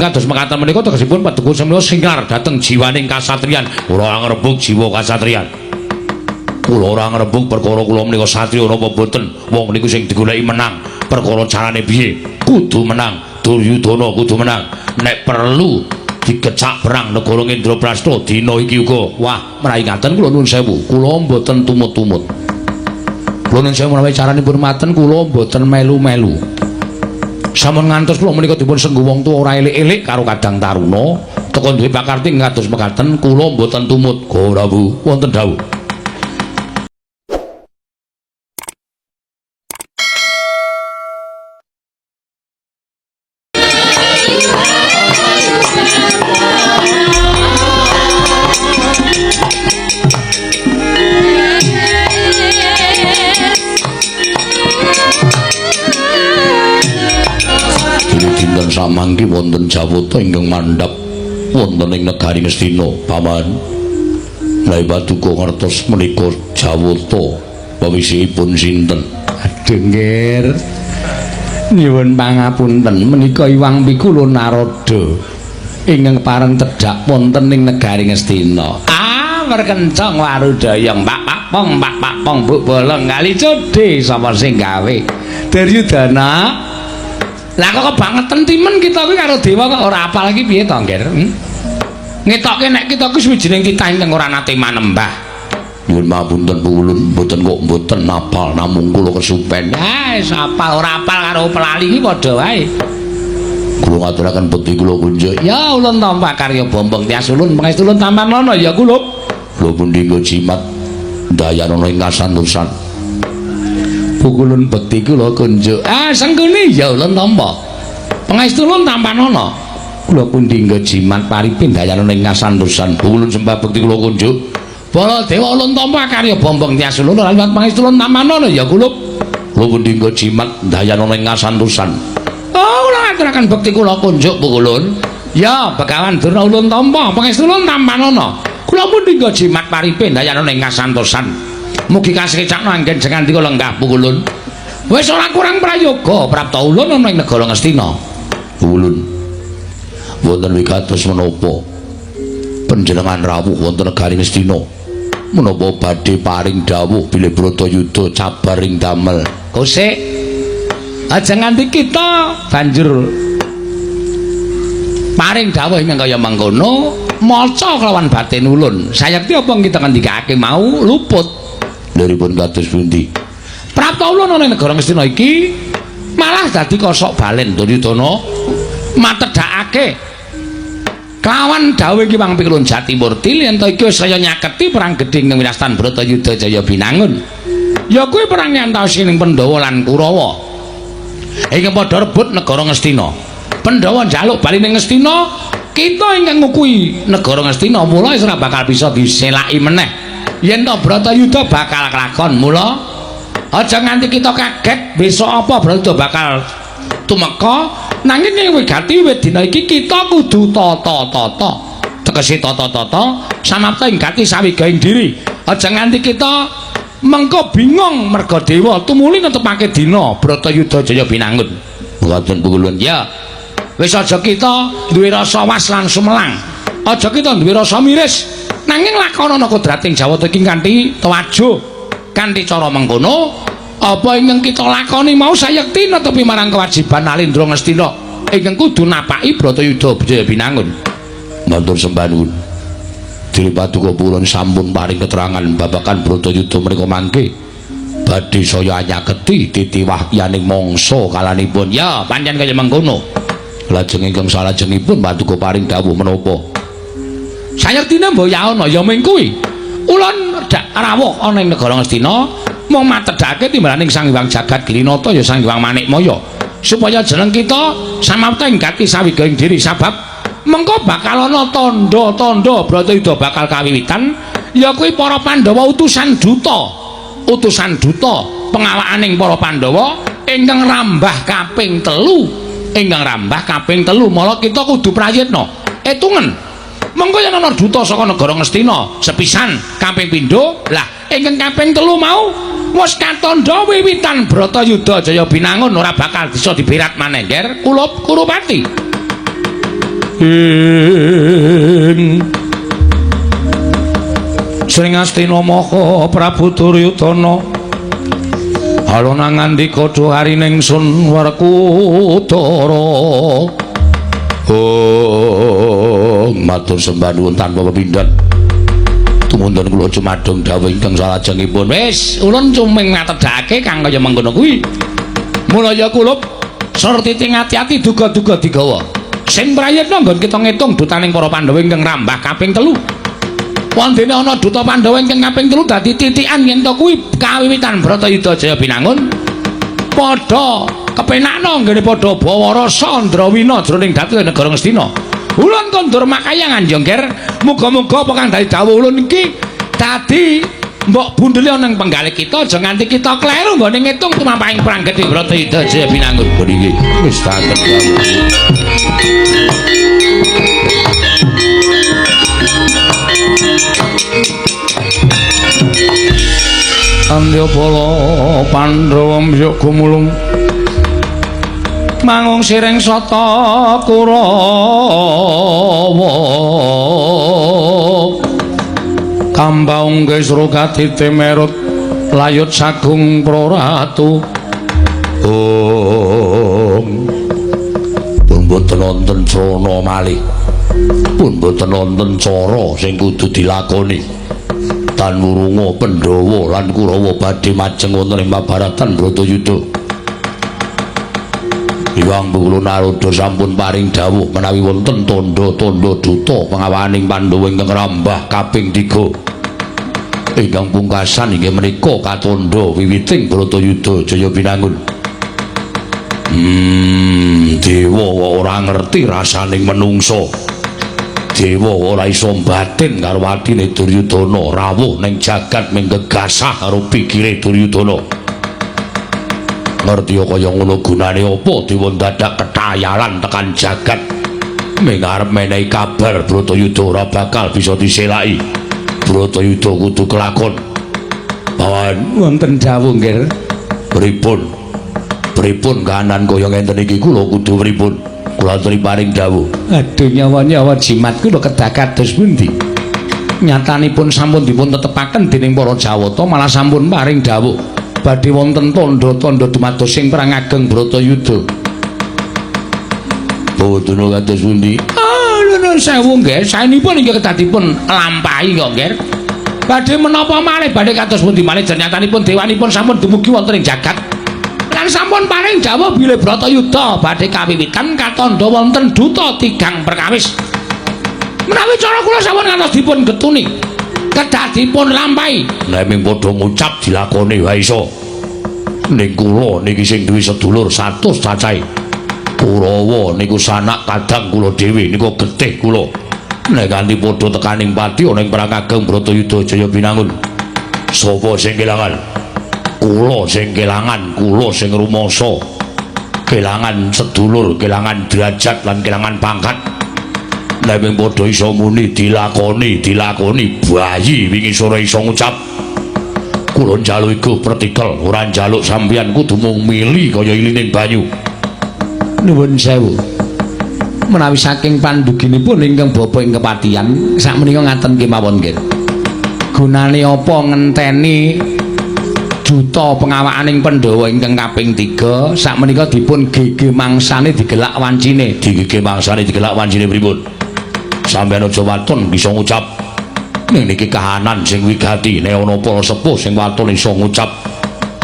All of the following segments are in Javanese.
Kados mekaten menika tegesipun paduka semula singar dhateng jiwaning kasatriyan. Kula ora ngrebuk jiwa kasatriyan. Kula ora ngrebuk perkara kula menika satriya napa boten. Wong niku sing digoleki menang. Perkara carane piye? Kudu menang. Duryudana kudu menang. Nek perlu digecak perang negara Indraprasta dina iki uga. Wah, menawi ngaten kula nuwun sewu. Kula mboten tumut-tumut. Kula nuwun sewu menawi caranipun maten kula mboten melu-melu. Sampun ngantos kula menika dipun sengguh wong tuwa ora elik-elik karo kadang taruna, teka duwe pakarti ngados mekaten kula mboten tumut. Prabu, wonten dawuh. Samangki wonten Jawata ingkang mandhap wonten ing negari Ngastina, Paman. Menawi paduka ngertos menika Jawata pewisihipun sinten? Aduh, Nggir. Nyuwun pangapunten, menika Iwang Pikula Narada ingkang pareng tedhak wonten ing negari Ngastina. Ah, merkencong warudayang Pak Pak Pong, Pak Pak Pong, Buk Bolong kali codhe sapa sing gawe? Duryudana. Lah kok kebangetan timen kita kuwi karo dewa kok ora apal iki piye to, Ngger? Ngetokke nek kita kuwi suwijining titah ingkang ora nate manembah. Nyuwun mapunten ulun mboten kok mboten apal namung kula kesupen. Ah, wis apal ora apal karo pelali iki padha wae. Kula ngaturaken bekti kula kunjuk. Ya ulun tampa karya bombong tias ulun pangestu ulun tampan ana ya kula. Kula pundi nggo jimat dayanana ing kasantosan. Pukulun bekti kula kunjuk. Ah, sengguni ya ulun tampa. Pangestu ulun tampanana. Kula pundi nggo jimat paripin dayanana ing kasantosan. Pukulun sembah bekti kula kunjuk. Baladewa ulun tampa karya bombong tias ulun ora liwat pangestu ulun tampanana ya kula. Kula pundi nggo jimat dayanana ing kasantosan. Oh, kula ngaturaken bekti kula kunjuk pukulun. Ya, Begawan Durna ulun tampa pangestu ulun tampanana. Kula pundi nggo jimat paripin dayanana ing kasantosan. Mugi kasekecakno anggen jengandika lenggah pukulun. Wis ora kurang prayoga prapta ulun ana ing negara Ngastina. Ulun wonten wigatos menapa panjenengan rawuh wonten negari Ngastina? Menapa badhe paring dawuh bilih Bratayuda cabar ing damel? Kosek aja nganti kita banjur paring dawuh ingkang kaya mangkono maca kelawan batin ulun. Sayekti apa kita ngendikake mau luput. Liripun kados pundi? Prapta ulun ana ing negara Ngastina iki malah dadi kosok balen Duryudana matedhakake kawan dawuh iki Wang Pikulun Jatimurti yen to iki wis kaya nyaketi perang gedhe ing winastan Bratayuda Jaya Binangun. Ya kuwi perang antawising Pandhawa lan Kurawa. Ingkang padha rebut negara Ngastina. Pandhawa njaluk bali ning Ngastina, kita ingkang ngukuhi negara Ngastina mula wis ora bakal bisa diselaki meneh. Yen to Bratayuda bakal kelakon, mula aja nganti kita kaget besok apa Bratayuda bakal tumeka, nanging ing wigati wiwit dina iki kita kudu tata-tata. Tegese tata-tata samapta ing gati sawigaing diri. Aja nganti kita mengko bingung merga dewa tumuli netepake dina Bratayuda Jaya Binangun. Mboten pukulun. Ya. Wis aja kita duwe rasa was lan sumelang. Aja kita duwe rasa miris. Nanging lakonana kodrating Jawata iki kanthi tewajuh, kanthi cara mengkono, apa ingkang kita lakoni mau sayekti netepi marang kewajiban Alindra Ngastina ingkang kudu napaki Bratayuda Jaya Binangun. Matur sembah nuwun. Dene paduka purun sampun paring keterangan babagan Bratayuda menika mangke badhe saya anyaketi titi wahyaning mangsa kalanipun. Ya, pancen kaya mengkono. Lajeng ingkang salajengipun paduka paring dawuh menapa? Sayektine mbok yaana ya ming kuwi. Ulun rawuh ana ing negara Ngastina mung matedhake timbalaning Sang Hyang Jagat Girinata ya Sang Hyang Manikmaya supaya jeneng kita samapta ing gati sawigaing diri sabab mengko bakal ana tandha-tandha Bratayuda bakal kawiwitan ya kuwi para Pandhawa utusan duta pengawakaning para Pandhawa ingkang rambah kaping telu mala kita kudu prayitna etungen. Mengko yen ana duta saka negara Ngastina sepisan kaping pindho, lah ingkang kaping telu mau wis katandha wiwitan Bratayuda Jaya Binangun ora bakal bisa diberat maneh, Nger. Kula Kurupati. Ing Sring Astina Maha Prabu Duryudana alona ngandika duharining sun Werkudara. Oh, matur sembah nuwun tanpa pepindhan. Tumundhun kula jumadung dawuh ingkang salajengipun. Wis, ulun cuming ngatedhake kang kaya mengkono kuwi. Mulaya kulup sartiti ati-ati duga-duga digawa. Sing prayitna nggon kita ngitung dutaning para Pandhawa ingkang rambah kaping 3. Wondene ana duta Pandhawa ingkang kaping 3 dadi titikan yen to kuwi kawiwitan Bratayuda Jaya Binangun. Padha kepenakna nggone padha bawa rasa ndrawina jroning dhateng negara Ngastina. Ulun kondur makayang anjongger, muga-muga apa kang dadi dawuh ulun iki dadi mbok bundeli ana ing penggalih kita aja nganti kita kleru nggone ngitung tumampahing perang gedhe Bratayuda Jaya Binangun. Nggih, wis taken dawuh. Andya bala Pandhawa mbyuk gumulung mangung siring sata Kurawa kambaung kesru kadite merut layut sagung praratu. Ong pun boten wonten crana malih, pun boten wonten cara sing kudu dilakoni. Tan wurunga Pandhawa lan Kurawa badhe majeng wonten ing Mabaratan Bratayuda. Hyang Kula Narada sampun paring dawuh menawi wonten tandha-tandha duta pangawaning Pandhawa ingkang rambah kaping 3. Ingkang pungkasan inggih menika katandha wiwiting Bratayuda Jaya Binangun. Dewa ora ngerti rasaning menungsa. Dewa ora iso batin karo atine Duryudana, rawuh ning jagat ming gegasah karo pikire Duryudana. Ngerti kaya ngono gunane apa dewa dadak ketayalan tekan jagat ming arep menehi kabar Bratayuda ora bakal bisa diselaki. Bratayuda kudu kelakon. Bawan wonten dawuh nggih. Pripun? Pripun kahanan kaya ngenten iki kula kudu pripun? Kula aturi paring dawuh. Aduh, nyawa-nyawa jimat kula kedah kados pundi? Nyatanipun sampun dipun tetepaken dening para Jawata malah sampun paring dawuh badhe wonten tandha-tandha dumados sing perang ageng Bratayuda. Boten kados pundi? Ah, nuwun sewu nggih, saenipun inggih kedah dipun lampahi kok nggih. Badhe menapa malih badhe kados pundi malih nyatanipun dewanipun sampun dumugi wonten ing jagat. Lan sampun paring dawuh bilih Bratayuda badhe kawiwitan katandha wonten duta tigang perkawis. Menawi cara kula sampun ngantos dipun getuni, kedah dipun lampahi. Nek ming padha ngucap dilakoni wae iso. Ning kula niki sing duwe sedulur 100 cacahe. Kurawa niku sanak kadang kula dhewe niku getih kula. Nek kanthi padha tekaning pati ana ing perang ageng Bratayuda Jaya Binangun. Sapa sing kelangan? Kula sing kelangan, kula sing rumangsa kelangan sedulur, kelangan derajat lan kelangan pangkat. Nek ming padha iso muni dilakoni, dilakoni bayi wingi sore iso ngucap. Kula njaluk iku pretikel, ora njaluk sampeyan kudu mung mili kaya ilining banyu. Nuwun sewu. Menawi saking panduginipun ingkang bapa ing kepatihan, sakmenika ngaten kemawon nggih. Gunane apa ngenteni duta pengawakaning Pandhawa ingkang kaping 3 sakmenika dipun gege mangsane digelak wancine. Digege mangsane digelak wancine pripun? Sampeyan aja waton bisa ngucap. Ning niki kahanan sing wigati, nek ana para sepuh sing waton iso ngucap.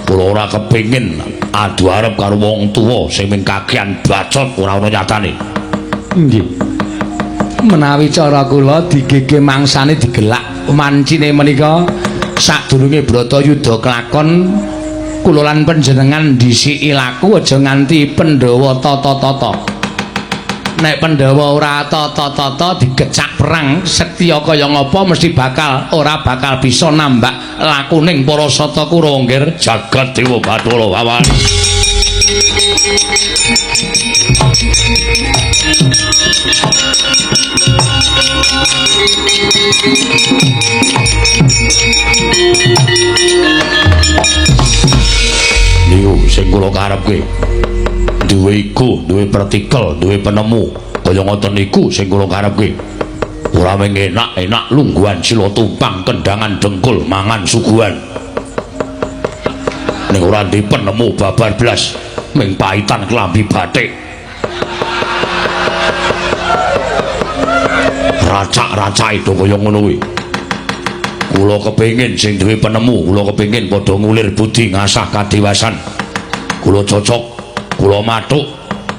Kula ora kepengin adu arep karo wong tuwa sing ming kakean bacot ora ana nyatane. Nggih. Menawi cara kula digege mangsane digelak wancine menika sadurunge Bratayuda kelakon kula lan panjenengan dhisiki laku aja nganti Pandhawa tata-tata. Nek Pandhawa ora tata-tata digecak perang setya kaya ngapa mesti bakal ora bakal bisa nambak lakuning para sata Kurawa nggih. Jagat Dewa Bathara Wawan. Niku sing kula karepke. Duwe iku, duwe pretikel, duwe penemu. Kaya ngoten niku sing kula karepke. Ora mung enak-enak lungguhan sila tumpang kendangan dengkul mangan suguhan. Ning ora ndek penemu babar blas ming paitan klambi batik. Racak-racake do kaya ngono kuwi. Kula kepengin sing duwe penemu, kula kepengin padha ngulir budi ngasah kadewasan. Kula cocok, kula mathuk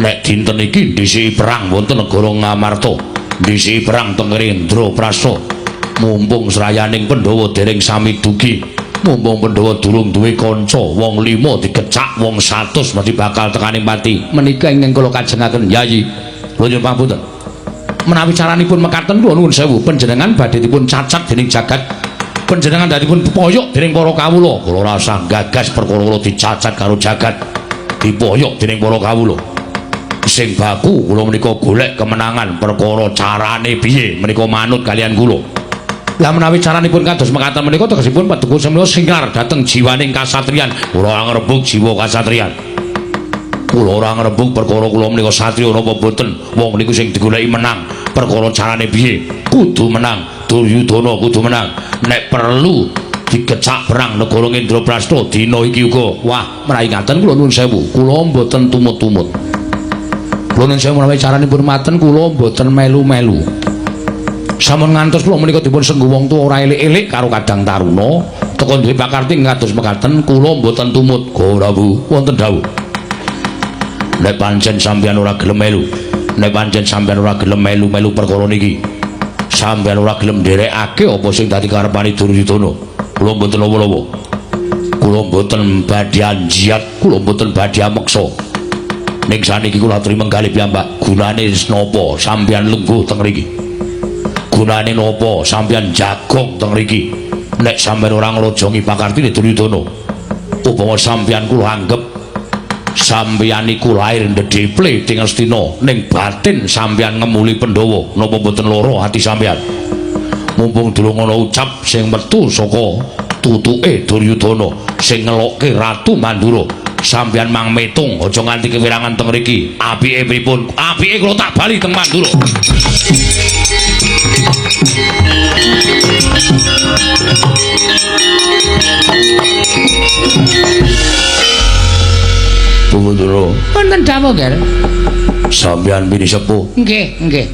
nek dinten iki ndhisiki perang wonten negara Ngamarta, ndhisiki perang teng Indraprasta. Mumpung srayaning Pandhawa dereng sami dugi, mumpung Pandhawa durung duwe kanca, wong 5 digecak wong 100 mesti bakal tekaning pati. Menika ingkang kula kajengaken Yayi. Kula nyuwun pangapunten. Menawi caranipun mekaten kula nuwun sewu, panjenengan badhe dipun cacat dening jagat. Panjenengan dipun poyok dening para kawula. Kula ora usah gagas perkara kula dicacat karo jagat, dipoyok dening para kawula. Sing baku kula menika golek kemenangan, perkara carane piye menika manut kalian kula. Lah menawi caranipun kados mekaten menika tegesipun paduka semula singlar dhateng jiwaning kasatriyan. Kula ora ngrebug jiwa kasatriyan. Kula ora ngrebug perkara kula menika satriya napa boten. Wong niku sing digoleki menang, perkara carane piye kudu menang. Duryudana kudu menang. Nek perlu digecak perang negara Indraprasta dina iki uga. Wah, menawi ngaten kula nuwun sewu, kula mboten tumut-tumut. Kula nuwun sewu menawi caranipun maten kula mboten melu-melu. Sampun ngantos kula menika dipun sengguh wong tuwa ora elik-elik karo Kadang Taruna, teka duwe pakarti ngados mekaten kula mboten tumut. Prabu, wonten dawuh. Nek pancen sampeyan ora gelem melu, nek pancen sampeyan ora gelem melu-melu perkara niki, sampeyan ora gelem nderekake apa sing dadi karepane Duryudana, kula mboten lawa-lawa. Kula mboten badhe anjiat, kula mboten badhe ameksa. Ning saniki kula aturi menggalih piyambak, gunane napa sampeyan lungguh teng mriki? Gunane napa sampeyan jagong teng mriki? Nek sampeyan ora nglojongi pakartine Duryudana, upama sampeyan kula anggep sampeyan iku lair ndedheple ing Astina, ning batin sampeyan ngemuli Pandhawa, napa mboten lara ati sampeyan? Mumpung durung ana ucap sing metu saka tutuke Duryudana sing ngelokke Ratu Mandura, sampeyan mang metung aja nganti kewirangan teng mriki. Apike pripun? Apike kula tak bali teng Mandura. Pungundura. Wonten dawuh, Ger. Sampeyan pini sepuh. Nggih, nggih.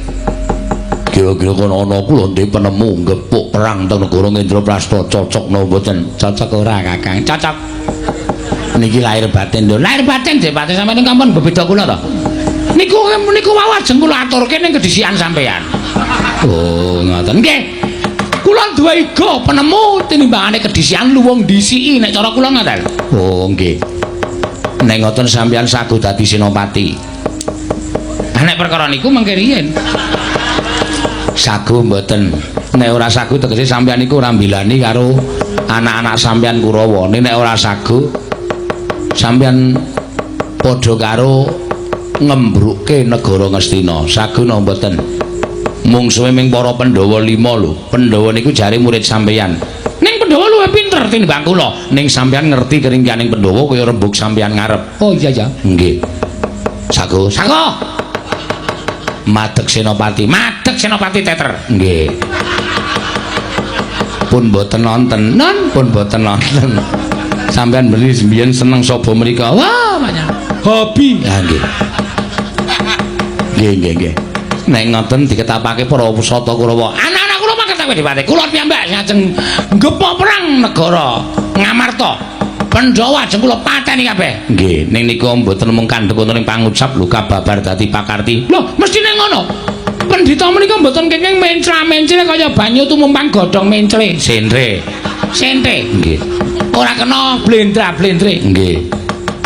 Kira-kira kono ana kula ndek penemu ngepuk perang teng negara Indraprasta, cocok napa mboten? Cocok ora, Kakang? Cocok. Niki lahir batin lho. Lahir batin dhewe batin sampeyan niku ampun bebeda kula to. Niku niku wau ajeng kula aturke ning kedhisikan sampeyan. Oh, ngoten. Nggih. Kula duwe iga penemu tinimbangane kedhisikan luwung dhisiki nek cara kula ngoten. Oh, nggih. Nek ngoten sampeyan sagu dadi senopati. Ah nek perkara niku mengke riyin. Sagu mboten. Nek ora sagu tegese sampeyan niku ora mbilani karo anak-anak sampeyan Kurawa. Nek ora sagu sampeyan padha karo ngembrukke negara Ngastina. Sagu napa mboten? Mungsuhe ming para Pandhawa 5 lho. Pandhawa niku jare murid sampeyan. Ning Pandhawa luwih pinter tinimbang kula. Ning sampeyan ngerti keringkianing Pandhawa kaya rembug sampeyan ngarep. Oh iya ya. Nggih. Sagu. Sagu. Madeg Senopati. Madeg Senopati teter. Nggih. Pun mboten nonton. Non pun mboten nonton. Sampeyan beli mbiyen seneng saba mrika. Wah, banyak. Hobi. Ya nggih. Nggih, nggih, nggih. Nek ngoten diketapake para Sata Kurawa. Anak-anak kula mangkat dipate. Kula piyambak sing ajeng ngepok perang negara Ngamarta. Pandhawa ajeng kula pateni kabeh. Nggih, ning niku mboten mung kandhek wonten ing pangucap lho kababar dadi pakarti. Lho, mestine ngono. Pendhita menika mboten kenging mencra-mencre kaya banyu tumumpang godhong mencre. Sentre. Sentre. Nggih. Ora kena blendra-blendre. Nggih.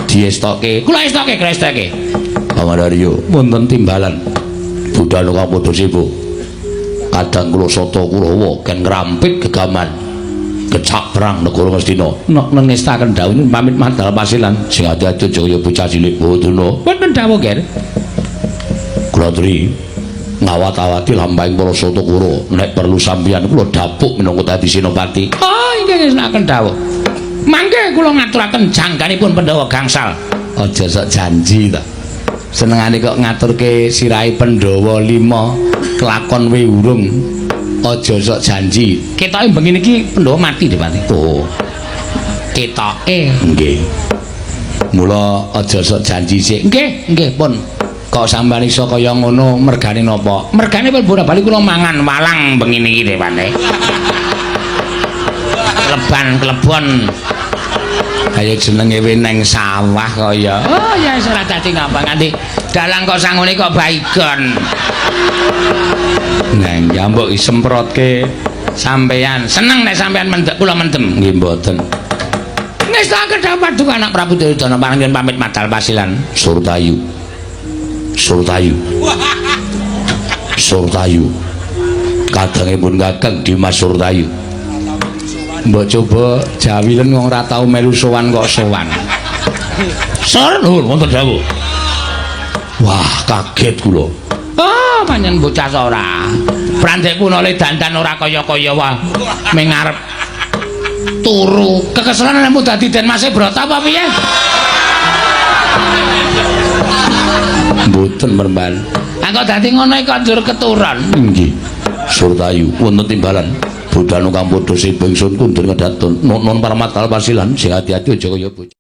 Diestoke. Kula estoke, kula estoke. Pamandaryo, wonten timbalan. Budal kang padha sibuk. Kadang kula Sata Kurawa ken ngrampit gegaman. Gecak perang negara Ngastina. Nek nengestaken dawuh pamit madal pasilan. Sing ati-ati aja kaya bocah cilik bodona. Wonten dawuh, Ger. Kula aturi ngawat-awati lampahing para Sata Kurawa. Nek perlu sampeyan kula dapuk minangka dadi senopati. Oh, inggih ngestokaken dawuh. Mangke kula ngaturaken jangganipun Pandhawa gangsal. Aja sok janji ta. Senengane kok ngaturke sirahe Pandhawa 5 kelakon we urung. Aja sok janji. Ketoke bengi niki Pandhawa mati, Depati. Oh. Ketoke nggih. Mula aja sok janji sik. Nggih, nggih pun. Kok sampean iso kaya ngono mergane napa? Mergane pun bola bali kula mangan walang bengi niki, Depati. Kleban klebon. Kaya jenenge we neng sawah kaya. Oh ya wis ora dadi ngapa nganti dalang kok sangune kok baygon. Nah, ya mbok disemprotke sampean. Seneng nek sampean mendek kula mendem. Nggih mboten. Ngestake paduka anak Prabu Duryudana paranggih pamit madal pasilan. Surtayu. Surtayu. Surtayu. Kadangipun Kakang Dimas Surtayu. Mbok coba jawilen wong ora tau melu sowan kok sowan. Sur, nuwun wonten dawuh. Wah, kaget kula. Oh, pancen bocah ora. Prandek punole dandan ora kaya-kaya wae. Ming arep turu. Kekeselan nek dadi Den Mase Brata apa piye? Mboten merman. Ah kok dadi ngono kok njur keturun. Nggih. Surtayu wonten timbalan. Budhanu kang padha sibing sun kundur kedaton. Nun parmatal pasilan sing ati-ati aja kaya bocah.